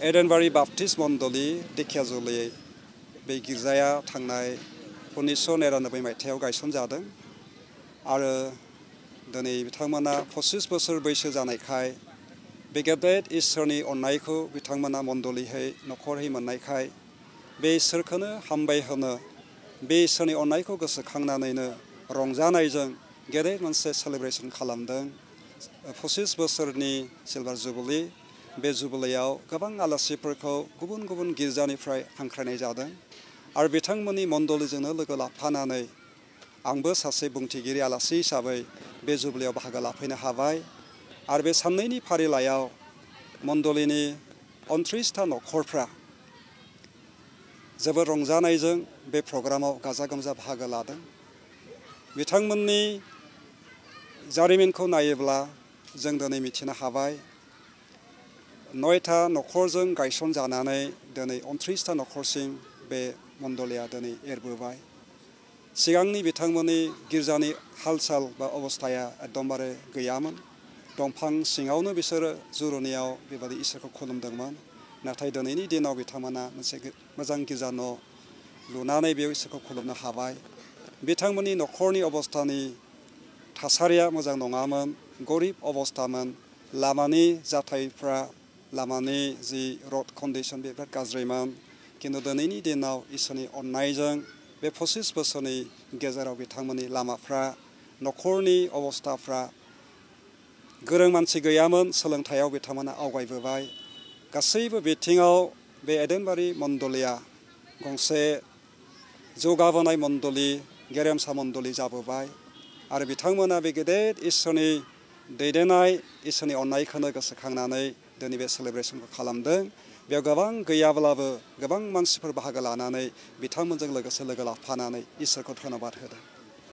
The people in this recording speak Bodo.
एडेनबारि बाप्टिस्ट मण्डली धेकियाजुलि बे गिर्जाया थांनाय 1999 मायथाइयाव गायसनजादों आरो दिनै बिथांमोना 25 बोसोर बैसो जानायखाय बे गेदेर इसोरनि अननायखौ बिथांमोना मण्डलीहै नखरहै मोननायखाय बे इसोरखौनो हामबाय होनो बे इसोरनि अननायखौ गोसोखांनानैनो रंजानायजों गेदेर मोनसे सेलिब्रेसन खालामदों 25 बोसोरनि सिलभार जुबली बे जुबलीयाव गोबां आलासिफोरखौ गुबुन गुबुन गिर्जानिफ्राय हांख्रायनाय जादों आरो बिथांमोननि मण्डलीजोंनो लोगो लाफानानै आंबो सासे बुंथिगिरि आलासि हिसाबै बे जुबलीयाव बाहागो लाफैनो हाबाय आरो बे साननैनि फारिलाइयाव मण्डलीनि 29था नखरफ्रा जोबोद रंजानायजों बे प्रग्रामाव गाजा गोमजा बाहागो लादों बिथांमोननि जारिमिनखौ नायोब्ला जों दिनै मिथिनो हाबाय 9था नखरजों गायसनजानानै दिनै 29था नखरसिम बे मण्डलीया दिनै एरबोबाय सिगांनि बिथांमोननि गिर्जानि हाल-साल बा अबस्थाया एकदमबारे गैयामोन दंफां सिङावनो बिसोरो जुरुनियाव बेबायदि इसोरखौ खुलुमदोंमोन नाथाय दिनैनि दिनाव बिथांमोना मोनसे मोजां गिर्जा न' लुनानै बेयाव इसोरखौ खुलुमनो हाबाय बिथांमोननि नखरनि अबस्थानि थासारिया मोजां नङामोन गरिब अबस्थामोन लामानि जाथायफ्रा लामानि जि रड कन्डिसन बे बिराद गाज्रिमोन किन्तु दिनैनि दिनाव इसोरनि अननायजों बे 25 बोसोरनि गेजेराव बिथांमोननि लामाफ्रा नखरनि अबस्थाफ्रा गोरों मानसि गैयामोन सोलोंथायाव बिथांमोना आवगायबोबाय गासैबो बिथिङाव बे एडेनबारि मण्डलीया गंसे जौगाबोनाय मण्डली गेरेमसा मण्डली जाबोबाय आरो बिथांमोना बे गेदेर इसोरनि दैदेननाय इसोरनि अननायखौनो गोसोखांनानै दिनै बे सेलिब्रेसनखौ खालामदों बेयाव गोबां गैयाब्लाबो गोबां मानसिफोर बाहागो लानानै बिथांमोनजों लोगोसे लोगो लाफानानै इसोरखौ धन्यबाद होदों।